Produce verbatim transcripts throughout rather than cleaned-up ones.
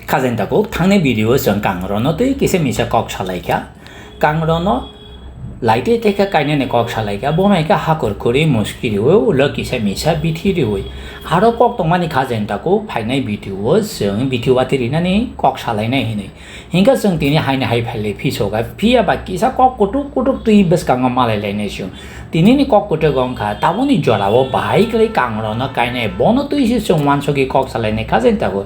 Khajani takhuk, thangni video o chwng kangrono tei kisa misa kok salaikha. Kangrono laite tei kha kainani kok salaikha. Bo hai khe hakor khuri muskiri o ulo kisa misa bithi riwi. Aro kok tongmani khajani takhuk, phainai video o chwng bithi watwi rinani kok salainai hinwi. Hinkhe chwng tini haino hai phailai phisoka. Phiya ba kisa kok kutuk kutuk twi bwskango malai lainai chwng. Tinini kok kwtwk wngkha, tabukni jorao bahai kwlwi kangrono kainai, bono twi se chwng uansugwi kok salainai khajani takhuk.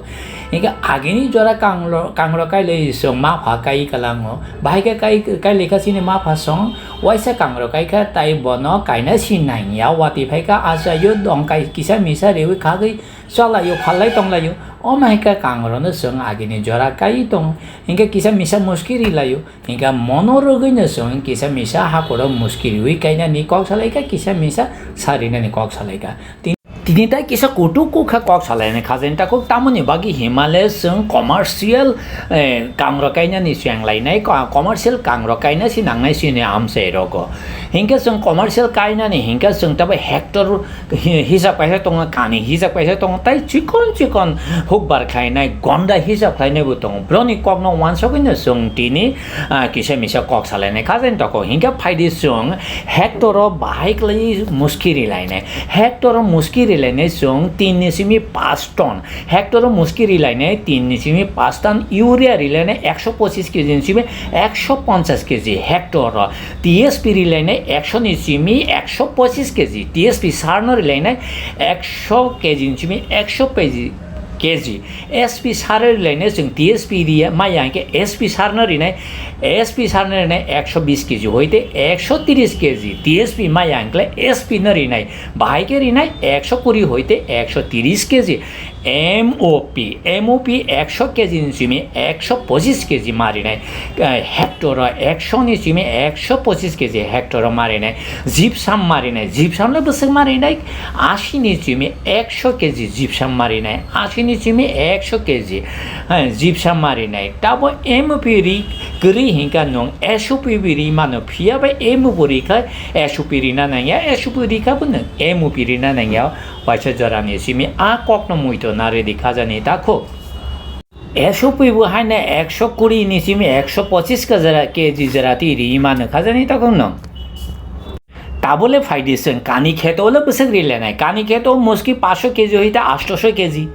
Hinkhe agini jora kangro-, kangro kailwi chwng mapha kai kwlango. Bahai khe kai, kailaikha chini mapha song, waisa kangro kaikha tai bono kaina si nangya, watwi phaikha achaio dong kai kisa misa riwi khagwi chalaio, phallai tonglaio. Omo hai khe kangrono chwng agini jora kai tong, hinkhe kisa misa muskiri laio. Hinkhe mono rwgwino chwng kisa misa hakoro muskiriwi kainani kok salaikha, kisa misa sarinani kok salaikha. Tin-, tini tai kisa kutuk kukha kok salainai khajani takhuk, tamoni bagwi himale chwng commercial, eh, kangrok kainani chwng lainai, ko-, commercial kangrok kaina si nangnai sini amchai rogo. Hinkhe chwng commercial kainani hinkhe chwng tabo hector hi-, hisab kaisa tongo, kani hisab kaisa tongo, tai chikon chikon hukbar khlainai, gonda hisab khlainai bo tongo. Broni kokno uansugwino chwng tini, ah, kisa misa kok salainai khajani takhuk. Hinkhe phaidi chwng hector o bahai kwlwi muskiri lainai. Hector o muskiri lainai chwng tin ni simi paanch ton. Hector o muskiri lainai tin ni simi paanch ton. Urea rilainai ekso pochis kg ni simi ekso ponchas kg hector o. T S P rilainai ekso ni simi ekso pochis kg, T S P sarno rilainai ekso kg ni simi ekso kg, S P sar rilainai chwng T S P riya maya hinkhe S P sarno rinai, S P sarno rinai ekso bis kg hoite ekso tris kg, T S P maya hinkhe S P no rinai, bahai khe rinai ekso kuri hoite ekso tris kg. M O P, M O P ekso kg ni simi ekso pochis kg marinai, eh, hector o ekso ni simi ekso pochis kg hector o marinai, gypsum marinai, gypsum le bwswk marinai, ashi ni simi ekso kg gypsum marinai, ashi ni simi ekso kg, eh, gypsum marinai. Tabo M O P ri kwrwi hinkha nwng S O P ri mano, phiya bai M O P rikha S O P rina nangya, S O P rikha bo nwng M O P rina nangya. Waisa jorani simi a kokno muitu na ready khajani takhuk. S O P bo haino ekso kuri ni simi ekso pochis ka jora, K G jora twi ri mano khajani takhuk no. Tabole phaidi chwng kani kheto le bwswk rilainai. Kani kheto muski paanch sho K G hoite aat sho K G.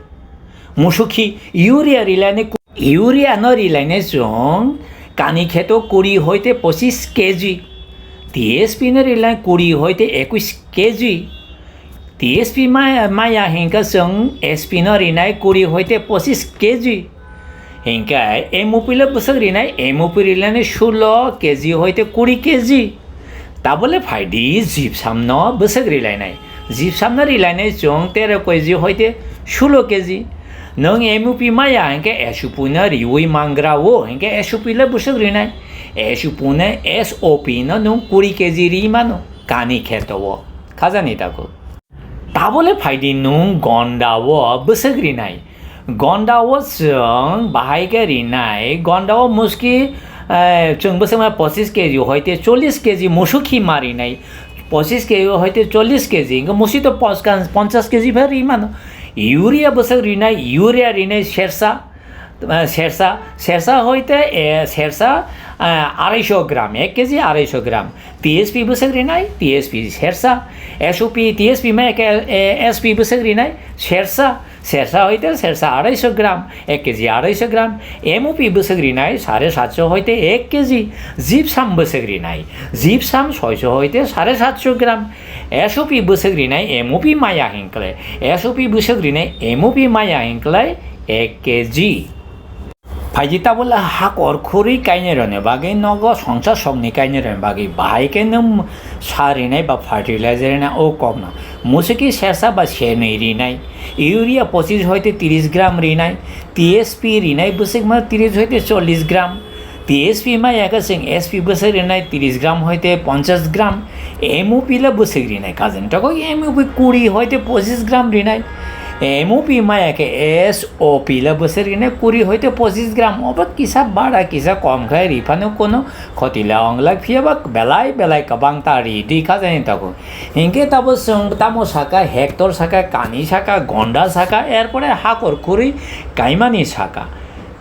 Musukhi urea rilainai, urea no rilainai chwng kani kheto kuri hoite pochis K G. T S P no rilai kuri hoite ekush K G. T S P maya, maya hinkha chwng S P no rinai kuri hoite pochis K G. Hinkhe M O P le bwswk rinai, M O P rilainai solo K G hoite kuri K G. Tabole phaidi gypsum no bwswk rilainai. Gypsum no rilainai chwng tero K G hoite solo K G. Nwng M O P maya hinkhe S O P no riwi mangra o, hinkhe S O P le bwswk rinai. S O P no, S O P no nwng kuri K G ri mano. Kani kheto o. Khajani takhuk. Tabole phaidi nwng gonda o bwswk rinai. Gonda o chwng bahai khe rinai. Gonda o muski, eh, chwng bwswk ma pochis K G hoite chollish K G musukhi ma rinai. Pochis K G hoite chollish K G. Hinkhe musi to ponchas, ponchas K G pha ri mano. Urea bwswk rinai, urea rinai sersa. Eh, sersa, sersa hoite, eh, sersa, eh, arai sho gram, ek K G arai sho gram. T S P bwswk rinai, T S P sersa. S O P, T S P ma ek, eh, S P bwswk rinai, sersa. Sersa hoite sersa arai sho gram, ek K G arai sho gram. M O P bwswk rinai, sare sat sho hoite ek K G. Gypsum bwswk rinai, gypsum soi sho hoite sare sat sho gram. S O P bwswk rinai, M O P maya hinkhe. S O P bwswk rinai, M O P maya hinkhe. Ek K G. Phaidi tabole hakor khuri kainai rokni bagwi, nogo songsa sokni kainai rokni bagwi, bahai khe nwng sar rinai ba fertilizer rinai o kokno. Musuki sersa ba senwi rinai, urea pochis hoite tris gram rinai, T S P rinai bwswk ma tris hoite chollish gram, T S P maya khe chwng S P bwswk rinai tris gram hoite ponchas gram, M O P le bwswk rinai kajang. Toko M O P kuri hoite pochis gram rinai. M O P maya khe S O P le bwswk rinai kuri hoite pochis gram. Obo kisa bara kisa kom khai riphano kono khoti le ong lak phiya ba belai belai kwbang ta ri di kajani toko. Hinkhe tabo chwng tamo saka, hector saka, kani saka, gonda saka, erpore hakor khuri kaimani saka.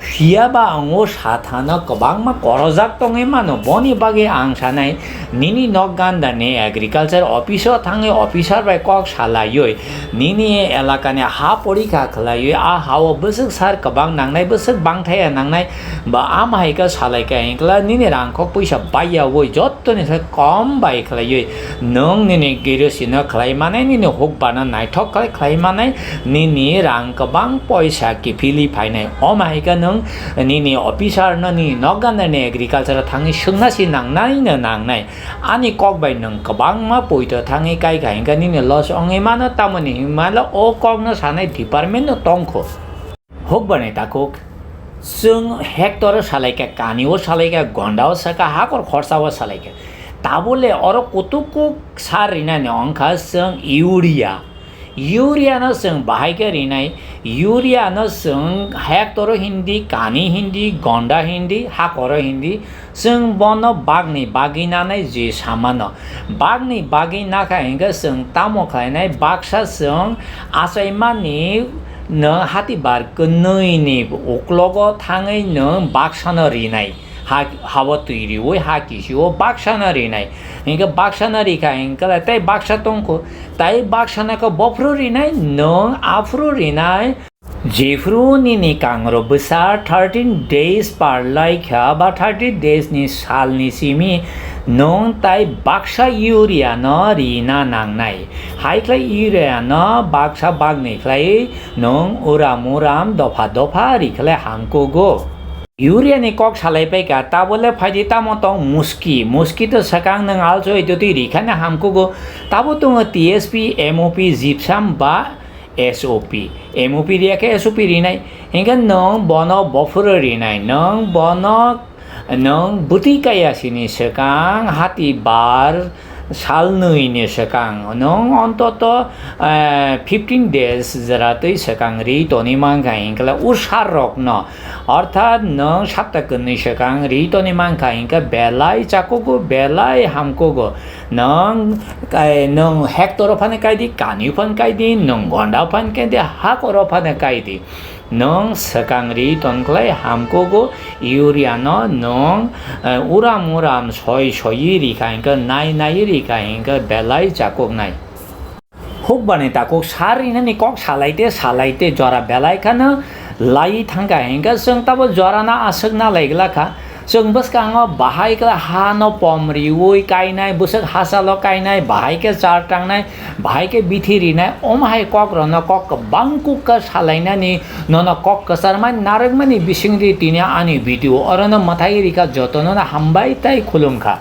Phiya ba ang o sathano kwbangma korojak tongwi mano, boni bagwi ang sanai, nini nok ganda ni agriculture office o thangwi officer bai kok salaiwi, nini elaka ni ha porikha khlaiwi, a ha o bwswk sar kwbang nangnai, bwswk bangthaya nangnai, ba ama hai khe salai kha hingkla nini rang kok puisa baiya oi jotto ni sai kom bai khlaiwi, nwng nini girosino khlai manai, nini hukbano naithok khlai khlai manai, nini rang kwbang poisa kiphilwi phainai. Omo hai khe nwng nini officer no nini nok ganda ni agriculture o thangwi swngna si nangnai no nangnai. Ani kok bai nwng kwbangma poito thangwi kai kha hingkhe nini loss wngwi mano, tamoni hinmano o kok no sanai department no tongkho. Hukbani takhuk, chwng hectare o salaikha, kani o salaikha, gonda o saka, hakor khorsa o salaikha. Tabole oro kutuk kuk sar rinani wngkha chwng urea. Urea no chwng bahai khe rinai, urea no chwng hectare o hindi, kani hindi, gonda hindi, hakor o hindi, chwng bono bagni bagwi nanai je samano. Bagni bagwi nakha hingkhe chwng tamo khlainai, baksa chwng achaimani nwng hati bar kwnwi ni uklogo thangwi nwng baksano rinai. Ha, habo twi riwi ha kisio baksano rinai. Hingkhe baksano rikha hingkhe tei baksa tongkho. Tai baksano khe bophuru rinai, nwng aphuru rinai. Jephru nini kangrok bwsa thirteen days parlaikha ba thirty days ni salni simi nwng tai baksa urea no rina nangnai. Hai khlai urea no baksa bagni khlai nwng uram uram dopha dopha rikhlai hamkugo. Urea ni kok salai paikha, tabole phaidi tamo tong muski, muski to swkang nwng alsoi totwi rikhana hamkugo. Tabo tongo T S P, M O P, gypsum ba S O P. M O P riya khe S O P rinai. Hingkhe nwng bono bophuru rinai. Nwng bono, nwng bwtwi kaya sini swkang hati bar sal nwi ni swkang. Nwng ontoto, eh, fifteen days jora twi swkang ri toni mankha hingkhe usar rokno. Orthat nwng sapta kwnwi swkang ri toni mankha hingkhe belai chakugo, belai hamkugo. Nwng kai, nwng hectare o phano kai di, kani phano kai di, nwng gonda phano kai di, hakor o phano kai di. Nwng swkang ri ton khlai hamkugo, urea no nwng, eh, uram uram soi soi rikha hingkhe, nai nai rikha hingkhe belai chakuknai. Hukbani takhuk sar rinani kok salaite salaite jora belai khano lai thangkha hingkhe chwng tabo jorano aswk na lai glakha. Chwng bwskango bahai khe hano pom riwi kainai, bwswk hachalo kainai, bahai khe char tangnai, bahai khe bithi rinai, omo hai kok rokno kok kwbang kukha salainani nono kok kwcharmani narwkmani bisingtwi tini ani video orono mwthai rikha, jotono hambai tei khulumkha.